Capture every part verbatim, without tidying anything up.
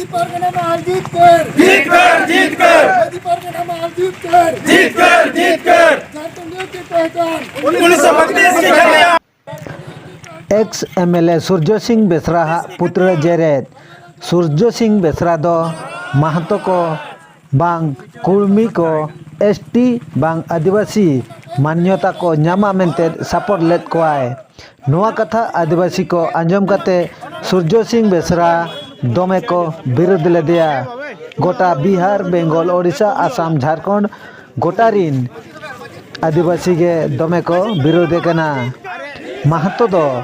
ᱯᱟᱨᱜᱟᱱᱟ ᱢᱟᱦᱟᱞ ᱡᱤᱛᱠᱟᱹᱨ। ᱡᱤᱛᱠᱟᱹᱨ, ᱡᱤᱛᱠᱟᱹᱨ। ᱢᱟᱹᱡᱷᱤ ᱯᱟᱨᱜᱟᱱᱟ ᱢᱟᱦᱟᱞ ᱡᱤᱛᱠᱟᱹᱨ। ᱡᱤᱛᱠᱟᱹᱨ, ᱡᱤᱛᱠᱟᱹᱨ। ᱡᱷᱟᱲᱠᱷᱚᱸᱰ ᱨᱮᱱᱟᱜ ᱯᱮᱦᱪᱟᱱ। ᱩᱱᱤᱥᱥᱚ ᱵᱟᱛᱤᱥ ᱠᱤ ᱡᱷᱟᱱᱰᱟ। ᱮᱠᱥ ᱮᱢ ᱮᱞ ᱮ ᱥᱩᱨᱡᱚ ᱥᱤᱝ ᱵᱮᱥᱨᱟ ᱦᱟᱜ ᱯᱩᱛᱲᱟᱹ ᱡᱮᱨᱮᱫ᱾ ᱥᱩᱨᱡᱚ ᱥᱤᱝ ᱵᱮᱥᱨᱟ ᱫᱚ ᱢᱟᱦᱟᱛᱚ ᱠᱚ ᱵᱟᱝ ᱠᱩᱲᱢᱤ ᱠᱚ, ᱮᱥ ᱴᱤ ᱵᱟᱝ ᱟᱹᱫᱤᱵᱟᱹᱥᱤ ᱢᱟᱱᱭᱚᱛᱟ ᱠᱚ ᱧᱟᱢᱟ ᱢᱮᱱᱛᱮ ᱥᱟᱯᱚᱴ ᱞᱮᱫ ᱠᱚᱣᱟᱭ᱾ ᱱᱚᱣᱟ ᱠᱟᱛᱷᱟ ᱟᱹᱫᱤᱵᱟᱹᱥᱤ ᱠᱚ ᱟᱸᱡᱚᱢ ᱠᱟᱛᱮ ᱥᱩᱨᱡᱚ ᱥᱤᱝ ᱵᱮᱥᱨᱟ ᱫᱚᱢᱮ ᱠᱚ ᱵᱤᱨᱳᱫ ᱞᱮᱫᱮᱭᱟ᱾ ᱜᱚᱴᱟ ᱵᱤᱦᱟᱨ, ᱵᱮᱝᱜᱚᱞ, ᱳᱰᱤᱥᱟ, ᱟᱥᱟᱢ, ᱡᱷᱟᱲᱠᱷᱚᱸᱰ ᱜᱚᱴᱟ ᱨᱤᱱ ᱟᱹᱫᱤᱵᱟᱹᱥᱤ ᱜᱮ ᱫᱚᱢᱮ ᱠᱚ ᱵᱤᱨᱳᱫᱮ ᱠᱟᱱᱟ᱾ ᱢᱟᱦᱟᱛᱚ ᱫᱚ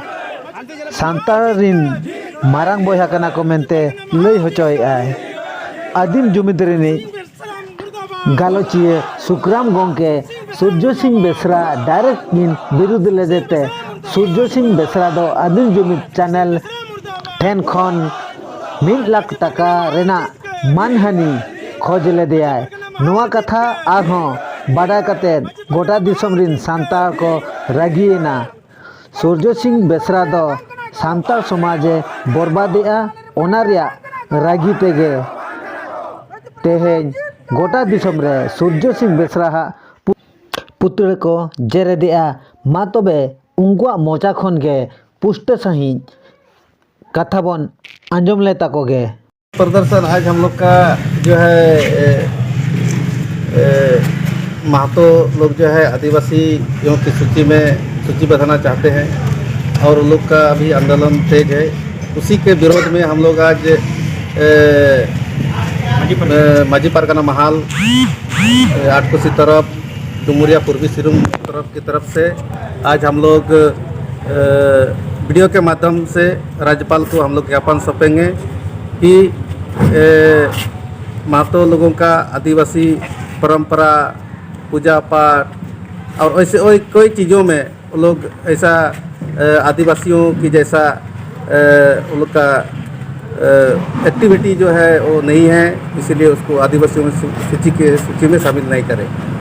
ᱥᱟᱱᱛᱟᱲ ᱨᱤᱱ ᱢᱟᱨᱟᱝ ᱵᱚᱭᱦᱟ ᱠᱟᱱᱟ ᱠᱚ ᱢᱮᱱᱛᱮ ᱞᱟᱹᱭ ᱦᱚᱪᱚᱭᱮᱫᱼᱟᱭ᱾ ᱟᱹᱫᱤᱢ ᱡᱩᱢᱤᱫ ᱨᱤᱱᱤᱡ ᱜᱟᱞᱚᱪᱤᱭᱟᱹ ᱥᱩᱠᱨᱟᱢ ᱜᱚᱢᱠᱮ ᱥᱩᱨᱡᱚ ᱥᱤᱝ ᱵᱮᱥᱨᱟ ᱰᱟᱭᱨᱮᱠᱴ ᱠᱤᱱ ᱵᱤᱨᱩᱫ ᱞᱮᱫᱮ ᱛᱮ ᱥᱩᱨᱡᱚ ᱥᱤᱝ ᱵᱮᱥᱨᱟ ᱫᱚ ᱟᱹᱫᱤᱢ ᱡᱩᱢᱤᱫ ᱪᱮᱱᱮᱞ ᱴᱷᱮᱱ ᱠᱷᱚᱱ ᱢᱤᱫ ᱞᱟᱠᱷ ᱴᱟᱠᱟ ᱨᱮᱱᱟᱜ ᱢᱟᱱᱦᱟᱹᱱᱤ ᱠᱷᱚᱡᱽ ᱞᱮᱫᱮᱭᱟᱭ᱾ ᱱᱚᱣᱟ ᱠᱟᱛᱷᱟ ᱟᱨᱦᱚᱸ ᱵᱟᱰᱟᱭ ᱠᱟᱛᱮ ᱜᱚᱴᱟ ᱫᱤᱥᱚᱢ ᱨᱤᱱ ᱥᱟᱱᱛᱟᱲ ᱠᱚ ᱨᱟᱹᱜᱤᱭᱮᱱᱟ᱾ ᱥᱩᱨᱡᱚ ᱥᱤᱝ ᱵᱮᱥᱨᱟ ᱫᱚ ᱥᱟᱱᱛᱟᱲ ᱥᱚᱢᱟᱡᱽ ᱮ ᱵᱚᱨᱵᱟᱫᱮᱜᱼᱟ, ᱚᱱᱟ ᱨᱮᱭᱟᱜ ᱨᱟᱹᱜᱤ ᱛᱮᱜᱮ ᱛᱮᱦᱮᱧ ᱜᱚᱴᱟ ᱫᱤᱥᱚᱢ ᱨᱮ ᱥᱩᱨᱡᱚ ᱥᱤᱝ ᱵᱮᱥᱨᱟ ᱦᱟᱜ ᱯᱩᱛᱲᱟᱹ ᱠᱚ ᱡᱮᱨᱮᱫᱮᱜᱼᱟ᱾ ᱢᱟ ᱛᱚᱵᱮ ᱩᱱᱠᱩᱣᱟᱜ ᱢᱚᱪᱟ ᱠᱷᱚᱱ ᱜᱮ ᱯᱩᱥᱴᱟᱹ ᱥᱟᱺᱦᱤᱡ ᱠᱟᱛᱷᱟ ᱵᱚᱱ ᱟᱸᱡᱚᱢ ᱞᱮ ᱛᱟᱠᱚ ᱜᱮ᱾ प्रदर्शन आज हम लोग का जो है, ए, ए, महतो लोग जो है आदिवासियों की सूची में सूची बढ़ाना चाहते हैं और उन लोग का अभी आंदोलन तेज है। उसी के विरोध में हम लोग आज, ए, ए, माझी परगना महाल, ए, आठकोसी तरफ, डुमुरिया पूर्वी सिरुम तरफ की तरफ से आज हम लोग, अ, वीडियो के माध्यम से राज्यपाल को हम लोग ज्ञापन सौंपेंगे कि, अ, महतो लोगों का आदिवासी परंपरा, पूजा पाठ और ऐसे और कोई चीज़ों में वो लोग ऐसा, अ, आदिवासियों की जैसा, अ, उन लोग का, अ, एक्टिविटी जो है वो नहीं है, इसीलिए उसको आदिवासियों में सू-, सूची के, सूची में शामिल नहीं करें।